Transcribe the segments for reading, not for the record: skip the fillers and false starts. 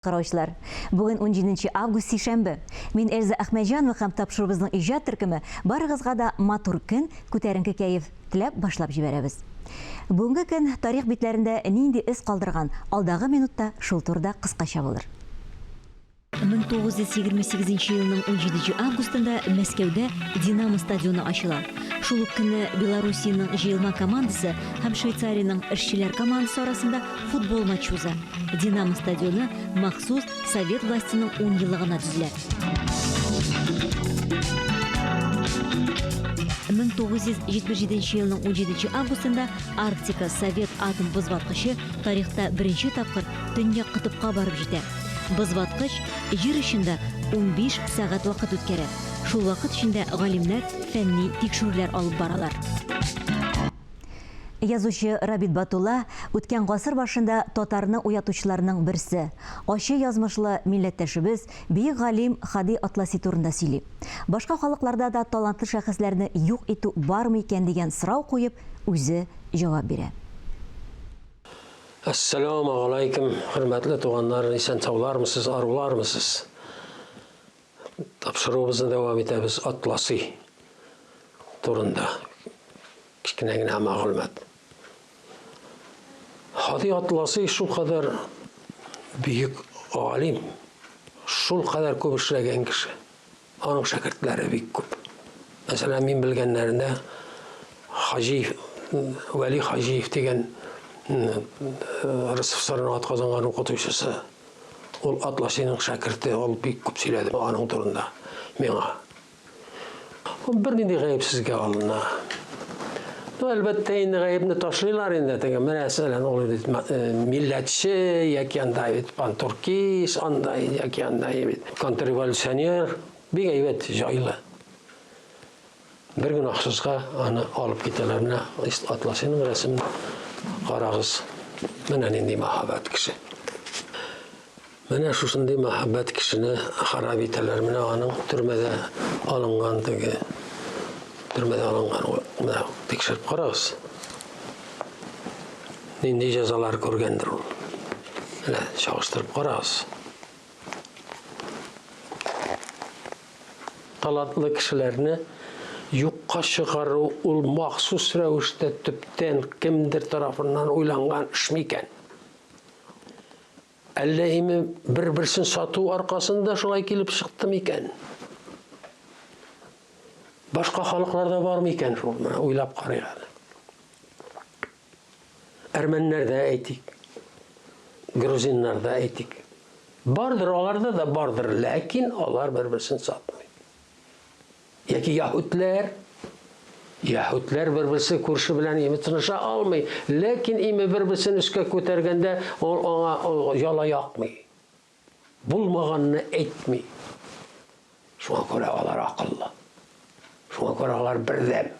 Караучылар, бүген 17 август сишәмбе. Мин Эльза Әхмәтҗанова һәм тапшыруыбызның иҗат төркеме барыгызга да матур көн, күтәренке кәеф теләп башлап җибәрәбез. Бүгенге көн тарих битләрендә нинди эз калдырган, алдагы минутта шул турыда кыскача булыр. 1928 елның 17 августында Мәскәүдә Динамо стадионы ачыла. Шул ук көнне Белоруссиянең җыелма командасы һәм Швейцариянең эшчеләр командасы арасында футбол матчы уза. Динамо стадионы махсус совет властеның ун еллыгына төзелә. 1977 елның 17 августында Арктика совет атом бозваткычы тарихта беренче тапкыр Төньяк котыпка барып җитә. Бозваткыч Җир очында 15 сәгать вакыт үткәрә. Шул вакыт эчендә галимнәр фәнни тикшерүләр алып баралар. Язучы Рабит Батулла үткән гасыр башында татарны уятучыларның берсе, ачы язмышлы милләттәшебез, бөек галим Һади Атласи турында сөйли. Башка халыкларда да талантлы шәхесләрне юк итү бармы икән дигән сорау куеп, үзе җавап бирә. Әссәләмегаләйкем, хөрмәтле туганнар, исән-саулармысыз, арулармысыз? Тапшыруыбызны дәвам итәбез Атласи турында. Кечкенә генә мәгълүмат. Һади Атласи шулкадәр бөек галим, шулкадәр күп эшләгән кеше. Аның шәкертләре бик күп. Мәсәлән, мин белгәннәрендә Хаҗиев, Вәли Хаҗиев дигән РСФСРның атказанган укытучысы. Ул Атласиның шәкерте, ул бик күп сөйләде аның турында миңа. Ул бернинди гаепсезгә алына. Ну, әлбәттә, инде гаепне ташлыйлар инде. Теге, менә, мәсәлән, ул бит э, милләтче, яки анда бит пантуркист, анда яки анда бит контрреволюционер. Бик әйбәт, җайлы. Бер гөнаһсызга аны алып китәләр. Менә Атласиның рәсемен карагыз. Менә нинди мәһабәт кеше. Менә шушындый мәһабәт кешене харап итәләр. Менә аның төрмәдә алынган теге төрмәдә алынган. Менә тикшереп карагыз. Нинди җәзалар күргәндер ул. Менә чагыштырып карагыз. Талантлы кешеләрне юкка чыгару ул махсус рәвештә төптән кемдер тарафыннан уйланган эш микән? Әллә име бер-берсен сату аркасында шулай килеп чыкты микән? Башка халыкларда бар микән шул? Менә уйлап карыйк әле. Әрмәннәрдә әйтик, грузиннарда әйтик. Бардыр, аларда да бардыр, ләкин алар бер-берсен сатмый. Яки яһүдләр, яһүдләр бер-берсе күрше белән име тыныша алмый, ләкин име бер-берсен өскә күтәргәндә ул аңа яла якмый. Булмаганны әйтми. Шуңа күрә алар акыллы. Шуңа күрә алар бердәм.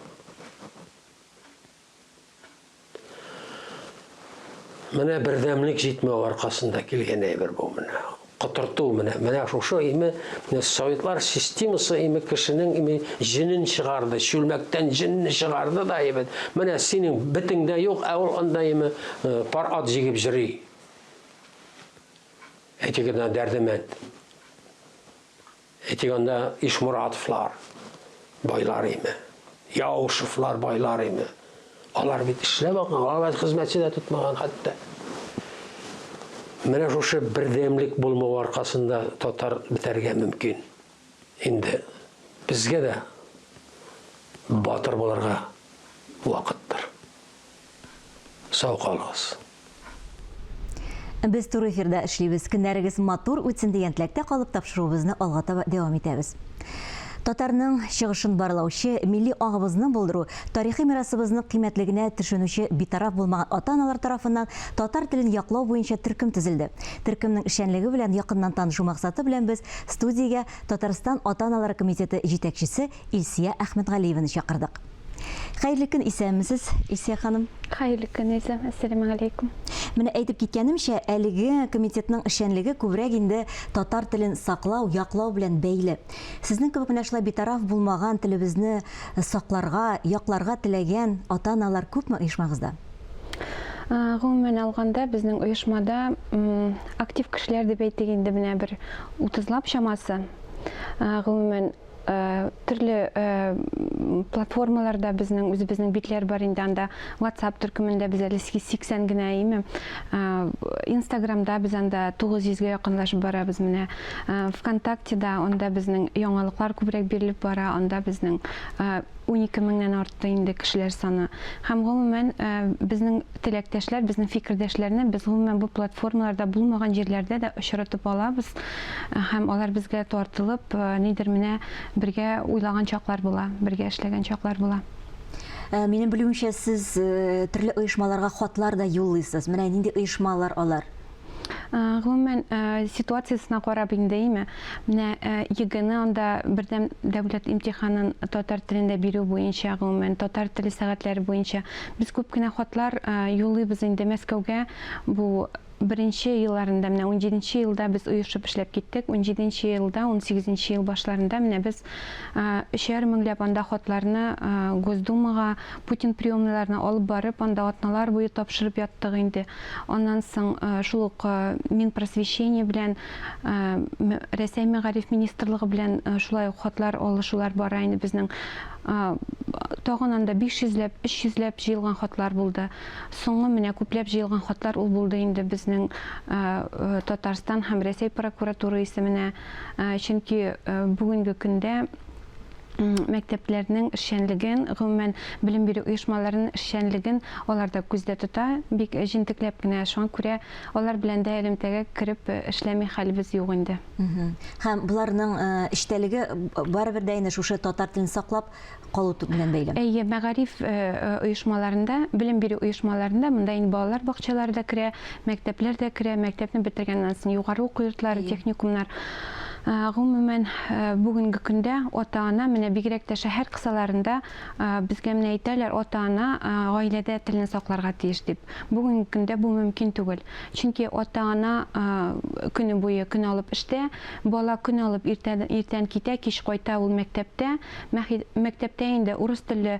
Менә бердәмлек җитмәү аркасында килгән әйбер бу менә. Котырту менә. Менә шушы име, менә советлар системасы име кешенең име җенен чыгарды, чүлмәктән җенне чыгарды да әйбәт. Менә синең бетең дә юк, ә ул анда име э, пар ат җигеп йөри. Әйтик, Дәрдемәнд. Әйтик, анда Ишморатовлар байлар име, Яушевлар байлар име. Алар бит эшләп алган, алар бит хезмәтче дә тотмаган хәтта. Менә шушы бердәмлек булмау аркасында татар бетәргә мөмкин. Инде безгә дә батыр булырга вакыттыр. Сау калыгыз. Без туры эфирда эшлибез. Көннәрегез матур үтсен дигән теләктә калып, тапшыруыбызны алга таба дәвам итәбез. Татарның чыгышын барлаучы, милли аңыбызны булдыру, тарихи мирасыбызның кыйммәтлегенә төшенүче битараф булмаган ата-аналар тарафыннан татар телен яклау буенча төркем төзелде. Төркемнең эшчәнлеге белән якыннан танышу максаты белән без студиягә Татарстан ата-аналары комитеты җитәкчесе Илсия Әхмәтгалиеваны чакырдык. Хәерле көн, исәнмесез, Илсия ханым. Хәерле көн, Эльза. Әссәламегаләйкүм. Менә әйтеп киткәнемчә, әлеге комитетның эшчәнлеге күбрәк инде татар телен саклау, яклау белән бәйле. Сезнең кебек менә шулай битараф булмаган телебезне сакларга, якларга теләгән ата-аналар күпме оешмагызда? Гомумән алганда, безнең оешмада актив кешеләр дип әйтик инде, менә бер утызлап чамасы. Гомумән, төрле платформаларда безнең үзебезнең битләр бар инде, анда WhatsApp төркемендә без әле 80 генә име. Инстаграмда без анда 900 гә якынлашып барабыз менә. ВКонтактеда анда безнең яңалыклар күбрәк бирелеп бара, анда безнең 12 меңнән артты инде кешеләр саны. Һәм гомумән, безнең теләктәшләр, безнең фикердәшләрне без гомумән бу платформаларда булмаган җирләрдә дә очратып алабыз һәм алар безгә тартылып, нидер менә бергә уйлаган чаклар була, бергә эшләгән чаклар була. Минем белүемчә, сез төрле оешмаларга хатлар да юллыйсыз. Менә нинди оешмалар алар? Гомумән, ситуациясенә карап инде, әйме? Менә ЕГЭны анда бердәм дәүләт имтиханын татар телендә бирү буенча, гомумән, татар теле сәгатьләре буенча без күп кенә хатлар юллыйбыз инде Мәскәүгә. Бу беренче елларында, менә унҗиденче елда без оешып эшләп киттек. Унҗиденче елда, унсигезенче ел башларында менә без өчәр меңләп анда хатларны Госдумага, Путин приемныйларына алып барып, анда атналар буе тапшырып яттык инде. Аннан соң шул ук Минпросвещение белән, Рәсәй мәгариф министрлыгы белән шулай ук хатлар алышулар бара инде безнең. Тагын анда 500 ләп, 300 ләп җыелган хатлар булды. Соңгы менә күпләп җыелган хатлар ул булды инде безнең Татарстан һәм Рәсәй прокуратура исеменә. Чөнки бүгенге көндә мәктәпләрнең эшчәнлеген, гомумән, белем бирү оешмаларының эшчәнлеген алар да күздә тота, бик җентекләп кенә. Шуңа күрә алар белән дә элемтәгә кереп эшләми хәлебез юк инде. Һәм боларның эчтәлеге барыбер дә инде шушы татар телен саклап калу белән бәйле. Әйе, мәгариф оешмаларында, белем бирү оешмаларында, монда инде балалар бакчалары да керә, мәктәпләр дә керә, мәктәпне бетергәннән соң югары уку йортлары, техникумнар. Гомумән, бүгенге көндә ата-ана, менә бигрәк тә шәһәр кысаларында безгә менә әйтәләр, ата-ана гаиләдә телне сакларга тиеш дип. Бүгенге көндә бу мөмкин түгел. Чөнки ата-ана көне буе көн алып эштә, бала көн алып иртән, иртән китә, кич кайта ул мәктәптә. Мәктәптә инде урыс телле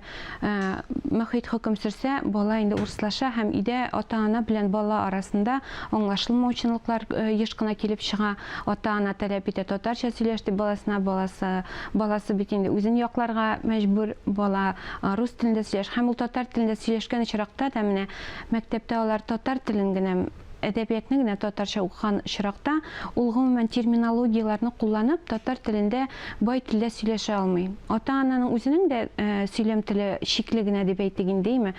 мөхит хөкем сөрсә, бала инде урыслаша һәм өйдә ата-ана белән бала арасында аңлашылмаучанлыклар еш кына килеп чыга. Ата-ана таләп итә татарча сөйләш дип баласына, баласы, баласы бит инде үзен якларга мәҗбүр, бала рус телендә сөйләш. Һәм ул татар телендә сөйләшкән очракта да менә мәктәптә алар татар телен генә, әдәбиятны генә татарча укыган очракта, ул гомумән терминологияләрне кулланып, татар телендә бай телдә сөйләшә алмый. Ата-ананың үзенең дә сөйләм теле чикле генә дип әйтик инде, әйме?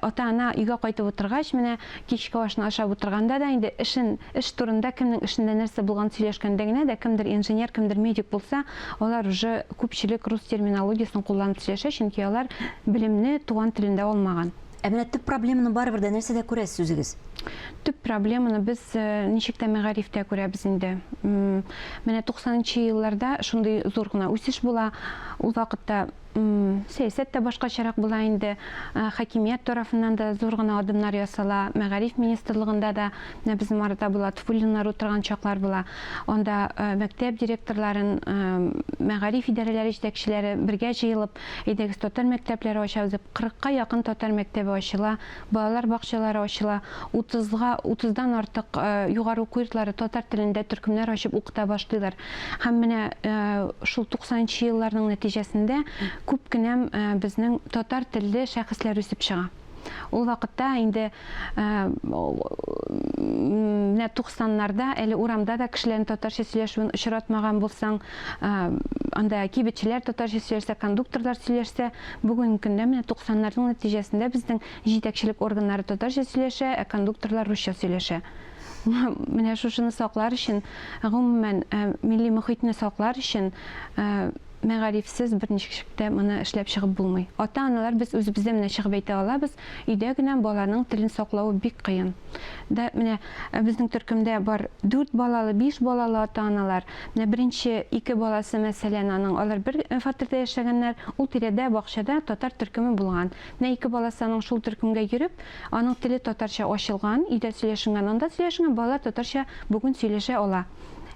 Ата-ана өйгә кайтып утыргач, менә Кичке ашны ашап утырганда да инде эшен, эш турында, кемнең эшендә нәрсә булганын сөйләшкәндә генә дә, кемдер инженер, кемдер медик булса, алар уже күпчелек рус терминологиясен кулланып сөйләшә, чөнки алар белемне туган телендә алмаган. Ә менә төп проблеманы барыбер дә нәрсәдә күрәсез үзегез? Төп проблеманы без ничек тә мәгарифтә күрәбез инде. Менә туксанынчы елларда шундый зур гына үсеш була. Ул вакытта Сәясәт тә башкачарак була инде. Хакимият тарафыннан да зур гына адымнар ясала. Мәгариф министрлыгында да менә безнең арада була, Лотфуллиннар утырган чаклар була. Анда мәктәп директорларын, мәгариф идарәләре җитәкчеләре бергә җыелып, әйдәгез татар мәктәпләре ачабыз дип, кырыкка якын татар мәктәбе ачыла, балалар бакчалары ачыла, утызга, утыздан артык югары уку йортлары татар телендә төркемнәр ачып укыта башлыйлар. Һәм менә шул 90 нчы елларның нәтиҗәсендә күп кенә безнең татар телле шәхесләр үсеп чыга. Ул вакытта инде менә 90-нарда әле урамда да кешеләрнең татарча сөйләшүен очратмаган булсаң, анда кибетчеләр татарча сөйләшсә, кондукторлар сөйләшсә, бүгенге көндә менә 90-нарның нәтиҗәсендә безнең җитәкчелек органнары татарча сөйләшә, ә кондукторлар русча сөйләшә. Менә шушыны саклар өчен, гомумән, милли мохитне саклар өчен мәгарифсез берничек тә моны эшләп чыгып булмый. Ата-аналар без үзебез дә менә чыгып әйтә алабыз, өйдә генә баланың телен саклавы бик кыен. Да, менә безнең төркемдә бар дүрт балалы, биш балалы ата-аналар. Менә беренче ике баласы, мәсәлән, аның, алар бер фатирда яшәгәннәр, ул тирәдә бакчада татар төркеме булган. Менә ике баласы аның шул төркемгә йөреп, Аның теле татарча ачылган, өйдә сөйләшенгән, анда сөйләшенгән, балалар татарча бүген сөйләшә ала.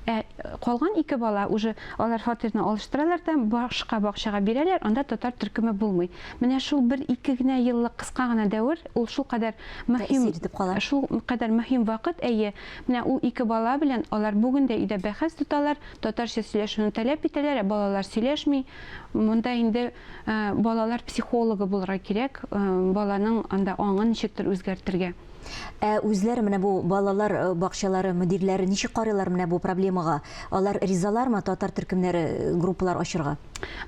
Ә калган ике бала уже алар фатирны алыштыралар да башка бакчага бирәләр, анда татар төркеме булмый. Менә шул бер-ике генә еллык кыска гына дәвер, ул шулкадәр мөһим, Тәэсир итеп кала. шулкадәр мөһим вакыт, әйе. Менә ул ике бала белән алар бүген дә өйдә бәхәс тоталар, татарча сөйләшүне таләп итәләр, ә балалар сөйләшми. Монда инде балалар психологы булырга кирәк, баланың анда аңын ничектер үзгәртергә. Ә үзләре менә бу балалар э, бакчалары мөдирләре ничек карыйлар менә бу проблемага? Алар ризалармы татар төркемнәре э, группалар ачырга?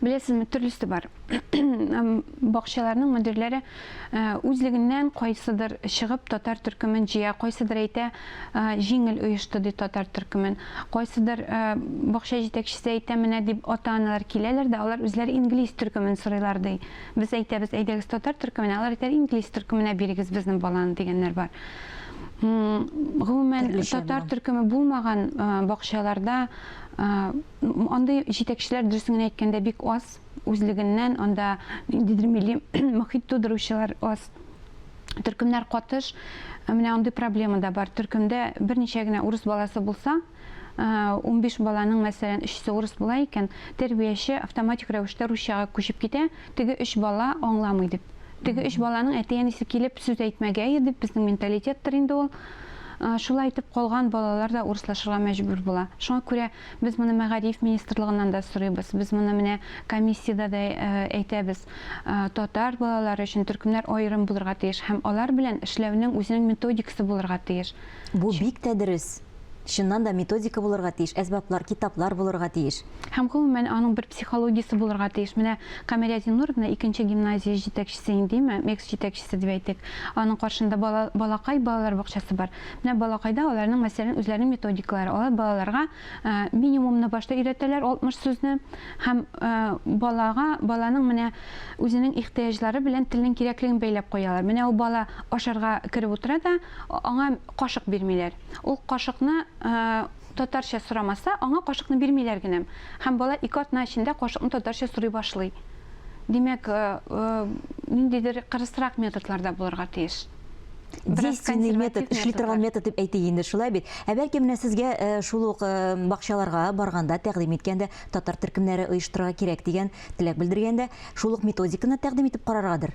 Беләсезме, төрлесе бар. Бакчаларның мөдирләре э, үзлегеннән кайсыдыр чыгып татар төркемен җыя, кайсыдыр әйтә, җиңел оешты ди татар төркемен. Кайсыдыр бакча җитәкчесе әйтә, менә дип ата-аналар киләләр дә, алар үзләре инглиз төркемен сорыйлар ди. Без әйтәбез, әйдәгез татар төркеменә, алар әйтәләр, инглиз төркеменә бирегез безнең баланы дигәннәр бар. Гомумән, татар төркеме булмаган бакчаларда андый җитәкчеләр, дөресен генә әйткәндә, бик аз. Үзлегеннән анда ниндидер милли мохит тудыручылар аз. Төркемнәр катыш, менә андый проблема да бар. Төркемдә берничә генә урыс баласы булса, 15 баланың, мәсәлән, өчесе урыс була икән, тәрбияче автоматик рәвештә русчага күчеп китә, теге өч бала аңламый дип. Теге өч баланың әти-әнисе килеп сүз әйтмәгәе дип, безнең менталитеттыр инде ул. Шулай итеп калган балалар да урыслашырга мәҗбүр була. Шуңа күрә без моны мәгариф министрлыгыннан да сорыйбыз, без моны менә комиссиядә дә әйтәбез. Татар балалары өчен төркемнәр аерым булырга тиеш һәм алар белән эшләүнең үзенең методикасы булырга тиеш. Бу бик тә дөрес. Чыннан да методика булырга тиеш, әсбаплар, китаплар булырга тиеш. Һәм гомумән аның бер психологиясе булырга тиеш. Менә Камилә Зиннуровна икенче гимназия җитәкчесе инде, димме, МЕКС җитәкчесе дип әйтик. Аның каршында бала, Балакай балалар бакчасы бар. Менә Балакайда аларның, мәсәлән, үзләренең методикалары. Алар балаларга минимумны башта өйрәтәләр, 60 сүзне. Һәм балага, баланың менә үзенең ихтыяҗлары белән телнең кирәклеген бәйләп куялар. Менә ул бала ашарга кереп утыра да, аңа кашык бирмиләр. Ул кашыкны татарча сорамаса, аңа кашыкны бирмиләр генә. Һәм бала ике атна эчендә кашыкны татарча сорый башлый. Димәк, ниндидер кырысрак методлар да булырга тиеш. Действенный метод, эшли торган метод дип әйтик инде, шулай бит? Ә бәлки менә сезгә шул ук бакчаларга барганда тәкъдим иткәндә татар төркемнәре оештырырга кирәк дигән теләк белдергәндә, шул ук методиканы тәкъдим итеп караргадыр?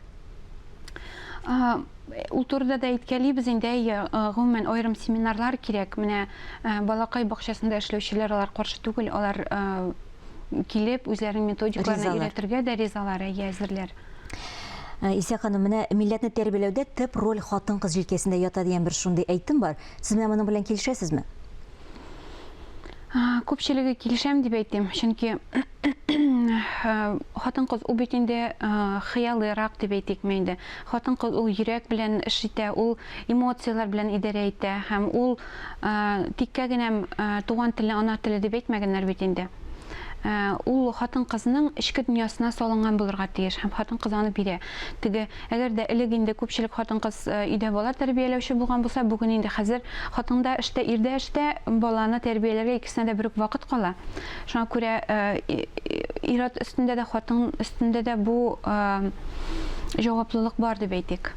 Ул турыда да әйткәлибез инде, әйе, гомумән, аерым семинарлар кирәк. Менә Балакай бакчасында эшләүчеләр алар каршы түгел, алар килеп, үзләренең методикаларын өйрәтергә дә ризалар, әйе, әзерләр. Илсә ханым, менә милләтне тәрбияләүдә төп роль хатын-кыз җилкәсендә ята дигән бер шундый әйтем бар. Сез менә моның белән килешәсезме? Күпчелеге килешәм дип әйтим, чөнки хатын-кыз ул бит инде хыялыйрак дип әйтикме инде. Хатын-кыз ул йөрәк белән эш итә, ул эмоцияләр белән идарә итә һәм ул тиккә генә туган телне ана теле дип әйтмәгәннәр бит инде. Ул хатын-кызның эчке дөньясына салынган булырга тиеш һәм хатын-кыз аны бирә. Теге Әгәр дә элек инде күпчелек хатын-кыз өйдә бала тәрбияләүче булган булса, бүген инде хәзер хатын да эштә, ир дә эштә, баланы тәрбияләргә икесенә дә бер үк вакыт кала. Шуңа күрә ир-ат өстендә дә, хатын өстендә дә бу җаваплылык бар дип әйтик.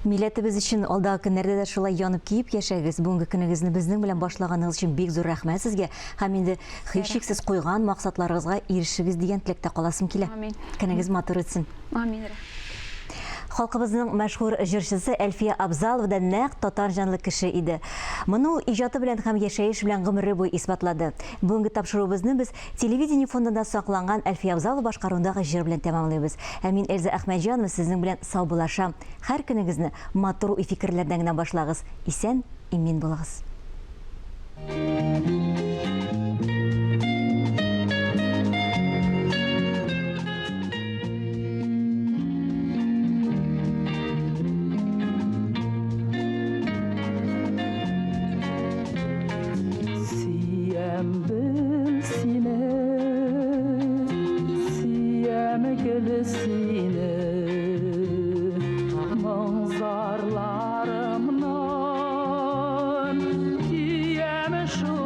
Милләтебез өчен алдагы көннәрдә дә шулай янып-көеп яшәгез. Бүгенге көнегезне безнең белән башлаганыгыз өчен бик зур рәхмәт сезгә. Һәм инде һичшиксез куйган максатларыгызга ирешегез дигән теләктә каласым килә. Амин. Көнегез матур үтсен. Амин, рәхмәт. Халкыбызның мәшһүр җырчысы Әлфия Абзалова да нәкъ татар җанлы кеше иде. Моны ул иҗаты белән һәм яшәеш белән гомере буе исбатлады. Бүгенге тапшыруыбызны без телевидение фондында сакланган Әлфия Абзалова башкаруындагы җыр белән тәмамлыйбыз. Ә мин Эльза Әхмәтҗанова сезнең белән саубуллашам. Һәр көнегезне матур уй-фикерләрдән генә башлагыз. Исән, имин булыгыз. Сөям бел сине, сөям гел сине, моң зарларымнан көям шул.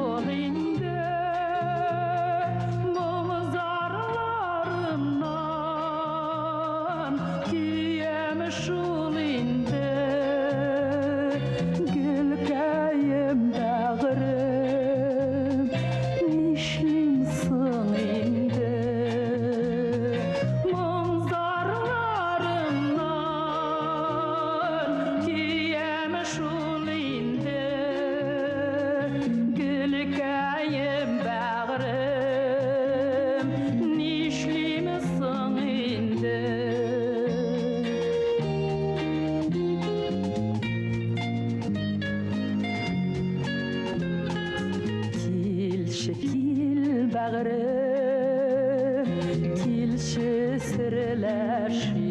бәгърем, килче серләшик.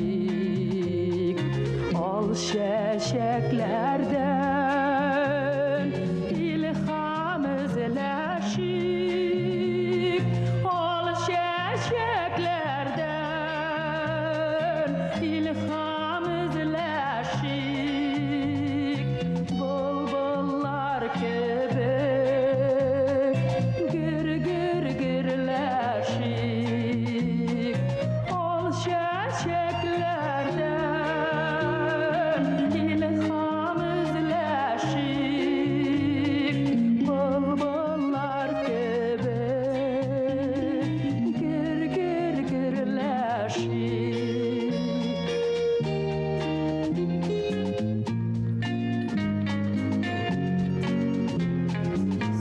Ал чәчәкләрдән илһам эзләшик. Ал чәчәкләрдән илһам эзләшик. Былбыллар кебек гөр-гөр гөрләшик. Ал чәчәкләрдән илһам эзләшик. Былбыллар кебек гөр-гөр гөрләшик.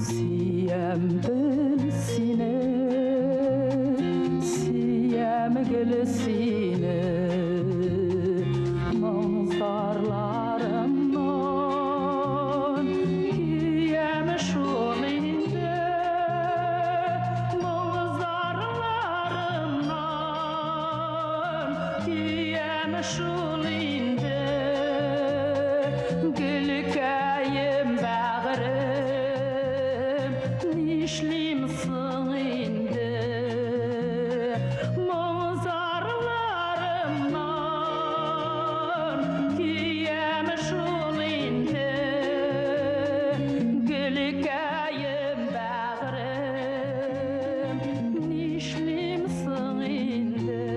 Сөям бел сине, сөям гел сине, моң-зарларымнан көям шул инде, моң-зарларымнан көям шул инде, гөлкәем бәгърем, нишлим